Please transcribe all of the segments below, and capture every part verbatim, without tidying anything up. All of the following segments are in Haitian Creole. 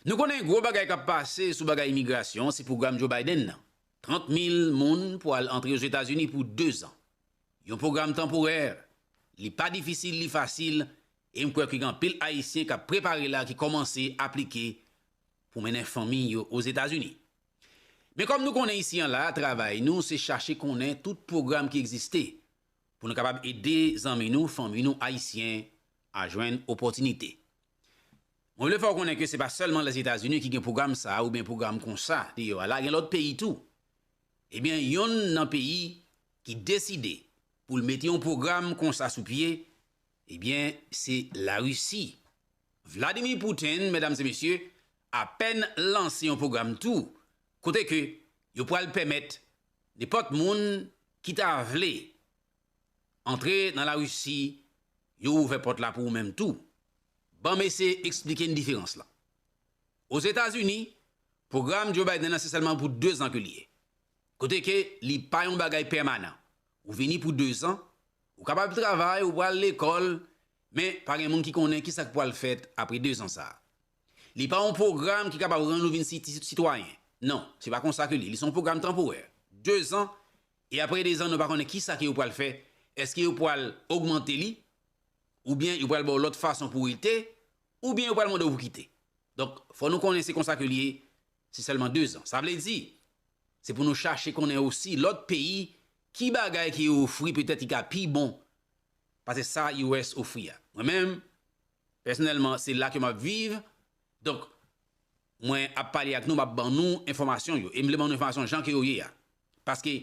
Nou konnen gwo bagay k ap pase sou bagay imigrasyon, se pwogram Joe Biden nan. Trant mil moun pwal antre Ozetazini pou dezan. Yon pwogram tanporè, li pa difisil, li fasil, e m kwè ke gen anpil Ayisyen k ap prepare la, ki kòmanse aplike pou mennen fanmi yo Ozetazini. Men kòm nou konnen isi an la, travay nou se chache konnen tout pwogram ki egziste pou nou kapab ede zanmi nou, fanmi nou Ayisyen a jwenn opòtinite. Mwen vle fè w konnen ke se pa sèlman Lèzetazini ki gen pwogram sa a oubyen pwogram konsa deyò a. La gen lòt peyi tou. Ebyen, yonn nan peyi ki deside pou l mete yon pwogram konsa sou pye, ebyen, se Larisi. Vladimir Putin, medam e mesye, apèn lanse yon pwogram tou, kote ke yo pral pèmèt nenpòt moun ki ta vle antre nan Larisi, yo ouvè pòt la pou ou menm tou. Ban m eseye eksplike n diferans la. Ozetazini, pwogram Joe Biden nan se sèlman pou dezan ke l ye. Kote ke li pa yon bagay pèmanan. Ou vini pou dezan, ou kapab travay, ou pral lekòl, men pa gen moun ki konnen kisa k pral fèt apre dezan sa a. Li pa yon pwogram ki kapab rann ou vin siti-, sitwayen. Non, se pa konsa ke li ye. Li se yon pwogram tanporè. Dezan, e apre dezan, nou pa konnen kisa ke yo pral fè. Èske yo pral ogmante li? Oubyen yo pral ba w lòt fason pou w rete? Oubyen yo pral mande w pou kite? Donk, fò nou konnen se konsa ke li ye, se sèlman dezan. Sa vle di, se pou nou chache konnen osi lòt peyi, ki bagay ke yo ofri petèt ki ka pi bon pase sa U S ofri a. Mwen menm, pèsonèlman, se la ke m ap viv. Donk, mwen ap pale ak nou, m ap ban nou enfòmasyon yo. E m vle ban nou enfòmasyon jan ke yo ye a. Paske,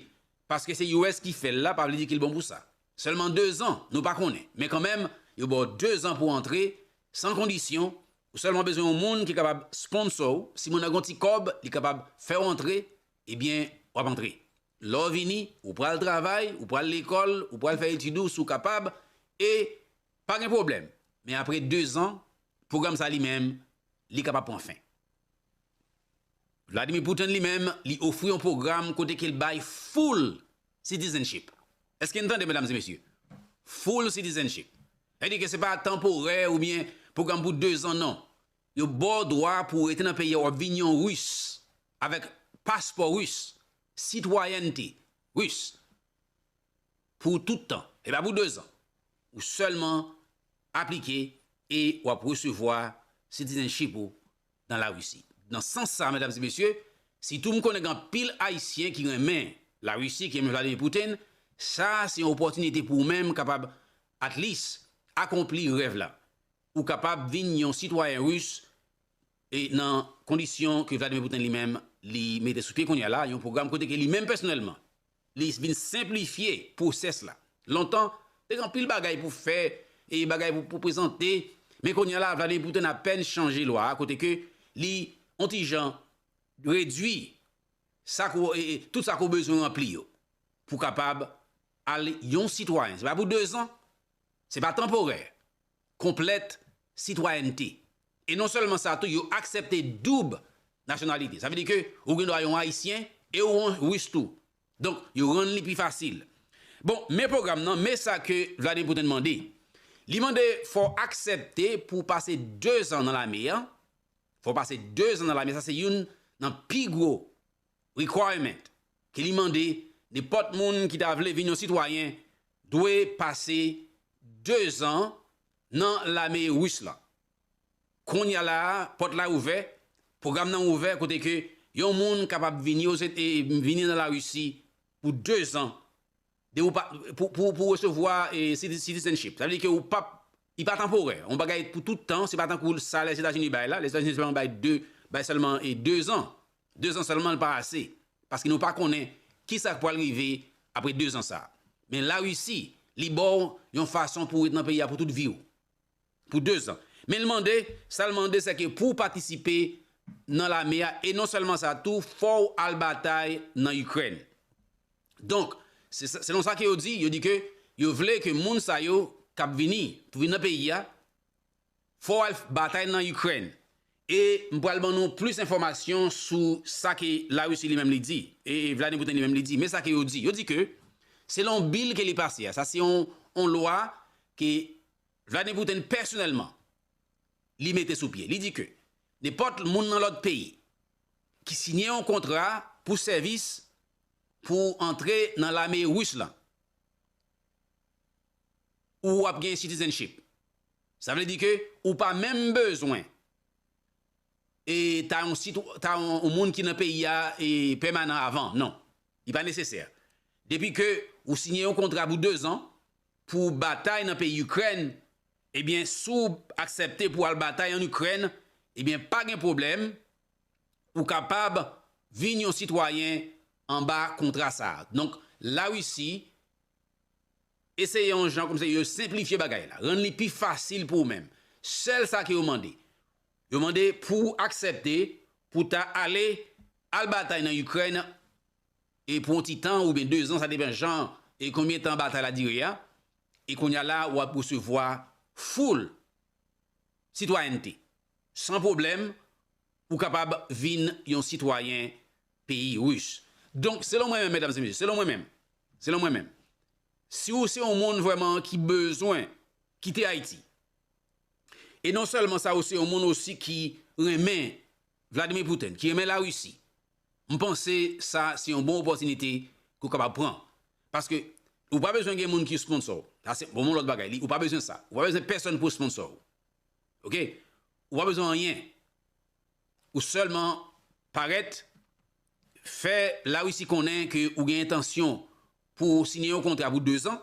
paske se U S ki fè l la, pa vle di ke l bon pou sa. Sèlman dezan, nou pa konnen. Men kanmenm, yo ba w dezan pou w antre, san kondisyon, ou sèlman bezwen yon moun ki kapab sponsor w. Si moun nan gen yon ti kòb, li kapab fè w antre, ebyen, w ap antre. Lè w vini, ou pral travay, ou pral lekòl, ou pral fè etid ou, si w kapab, e pa gen pwoblèm. Men apre dezan, pwogram sa li menm, li kapab pran fen. Vladimir Putin li menm, li ofri yon pwogram kote ke l bay full citizenship. Èske n tande, medam e mesye? Full citizenship. Sa vle di ke se pa tanporè oubyen pwogram pou dezan, non. Yo ba w dwa pou w rete nan peyi a, w ap vin yon Ris, avèk paspò Ris, sitwayènte Ris, pou tout tan. E pa pou dezan. Ou sèlman aplike e w ap resevwa citizenship ou nan Larisi. Nan sans sa, medam e mesye, sitou m konnen gen anpil Ayisyen ki renmen Larisi, ki renmen Vladimir Putin, sa se yon opòtinite pou ou menm kapab, at least, akonpli rèv la. Ou kapab vin yon sitwayen Ris, e nan kondisyon ke Vladimir Putin li menm, li mete sou pye kounye a la, yon pwogram kote ke li menm pèsonèlman, li vin senplifye pwosès la. Lontan, te gen anpil bagay pou fè, e bagay pou, pou prezante, men kounye a la, Vladimir Putin apèn chanje lwa a, kote ke li, on ti jan, redui sa ke w, e, e, tout sa ke w bezwen ranpli yo, pou w kapab al yon sitwayen. Se pa pou dezan, se pa tanporè. Konplèt sitwayènte. E non sèlman sa tou, yo aksepte doub nasyonalite. Sa vle di ke ou gen dwa yon Ayisyen e ou yon Ris tou. Donk, yo rann li pi fasil. Bon, men pwogram nan, men sa ke Vladimir Putin mande. Li mande fò w aksepte pou w pase dezan nan lame a. Fò w pase dezan nan lame. Sa se youn nan pi gwo requirement ke li mande, nenpòt moun ki ta vle vin yon sitwayen dwe pase dezan nan lame Ris la. Kounye a la a, pòt la ouvè, pwogram nan ouvè kote ke yon moun kapab vini, oze, e, vini nan Larisi pou dezan, de ou pa, pou, pou, pou resevwa, e, citi-, citizenship. Sa vle di ke ou p ap, li pa tanporè. Yon bagay pou tout tan, se pa tankou sa Lèzetazini bay la. Lèzetazini sèlman bay de, bay sèlman, e, dezan. Dezan sèlman, li pa ase. Paske nou pa konnen kisa k pral rive apre dezan sa a. Men Larisi, li ba w yon fason pou w ret nan peyi a pou tout vi w. Pou dezan. Men l mande, sa l mande, se ke pou w patisipe nan lame a, e non sèlman sa tou, fò w al batay nan Ikrèn. Donk, se, se, selon sa ke yo di, yo di ke yo vle ke moun sa yo k ap vini, pou vin nan peyi a, fò w al batay nan Ikrèn. E m pral ban nou plis enfòmasyon sou sa ke Larisi li menm li di, e Vladimir Putin li menm li di. Men sa ke yo di. Yo di ke, selon bil ke li pase a, sa se yon, yon lwa ke Vladimir Putin pèsonèlman, li mete sou pye. Li di ke nenpòt moun nan lòt peyi ki siyen yon kontra pou sèvis pou antre nan lame ris lan, ou w ap gen citizenship. Sa vle di ke ou pa menm bezwen e ta yon sitwa, ta yon, yon moun ki nan peyi a e pèmanan avan. Non, li pa nesesè. Depi ke ou siyen yon kontra pou dezan pou batay nan peyi Ikrèn, ebyen, si w aksepte pou al batay an Ikrèn, ebyen, pa gen pwoblèm, ou kapab vin yon sitwayen anba kontra sa a. Donk, Larisi eseye yon jan kòmsi yo senplifye bagay la, rann li pi fasil pou ou menm. Sèl sa ke yo mande, yo mande pou w aksepte pou ta ale al batay nan Ikrèn e pou yon ti tan oubyen dezan, sa depann jan e konbyen tan batay la dire a. E kounye a la, w ap resevwa full sitwayènte. San pwoblèm, ou kapab vin yon sitwayen peyi ris. Donk, selon mwen menm, medam e mesye, selon mwen menm, selon mwen menm, si w se yon moun vrèman ki bezwen kite Ayiti, e non sèlman sa, ou se yon moun osi ki renmen Vladimir Putin, ki renmen Larisi, m panse sa se yon bon opòtinite ke w kapab pran. Paske ou pa bezwen gen moun ki sponsò w. Sa se bon, yon lòt bagay. Li, ou pa bezwen sa. Ou pa bezwen pèsonn pou sponsò w. Oke? Ou pa bezwen anyen. Ou sèlman parèt, fè Larisi konnen ke ou gen entansyon pou w siyen yon kontra pou dezan.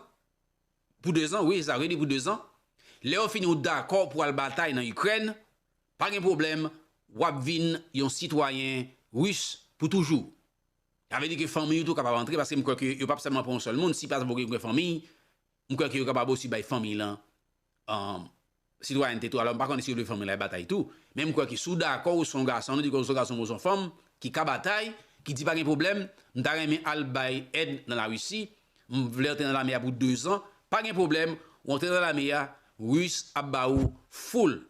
Pou dezan, wi, sa vle di pou dezan. Lè yo fini ou dakò pou al batay nan Ikrèn, pa gen pwoblèm, w ap vin yon sitwayen ris pou toujou. Sa vle di ke fanmi w tou kapab antre, paske m kwè ke yo p ap sèlman pran yon sèl moun, si pa gen fanmi, m kwè ke yo kapab osi bay fanmi lan, um, sitwayènte tou. Alò, m pa konnen si yo vle fanmi la batay tou, men m kwè ke si w dakò, ou se yon gason, nou di ke ou se yon gason, ou se yon fanm, ki ka batay, ki di pa gen pwoblèm, m ta renmen al bay èd nan Larisi, m vle antre nan lame a pou dezan, pa gen pwoblèm, ou antre nan lame a, Ris ap ba ou full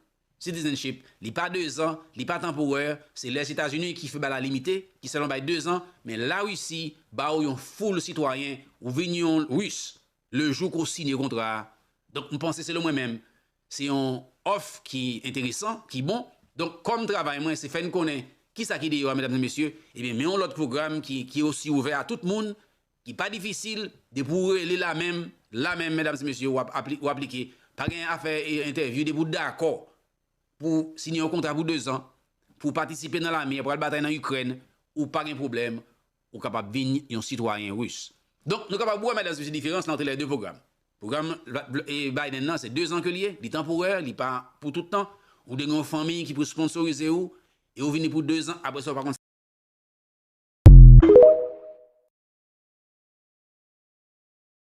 citizenship, li pa dezan, li pa tanporè, se Lèzetazini ki fè bagay la limite, ki sèlman bay dezan, men Larisi ba ou yon full sitwayen, ou vin yon Ris, le jou ke w siyen kontra a. Donk, m panse, selon mwen menm, se yon òf ki enteresan, ki bon. Donk, kòm travay mwen, se fè n konnen kisa ki deyò a, medam e mesye, ebyen, men yon lòt pwogram ki, ki osi ouvè a tout moun, ki pa difisil, depi w rele la menm, la menm, medam e mesye, w ap apli-, w aplike. Pa gen afè, e, entèvyou, depi w dakò pou siyen yon kontra pou dezan, pou w patisipe nan lame a, pou al batay nan Ikrèn, ou pa gen pwoblèm, ou kapab vin yon sitwayen Ris. Donk, nou kapab wè, medam e mesye, diferans lan ant lè de pwogram. Pwogram, e, Biden nan, se dezan ke li ye, li tanporè, li pa pou tout tan. Ou te gen yon fanmi ki pou sponsorize ou, e ou vini pou dezan, apre sa, ou pa konn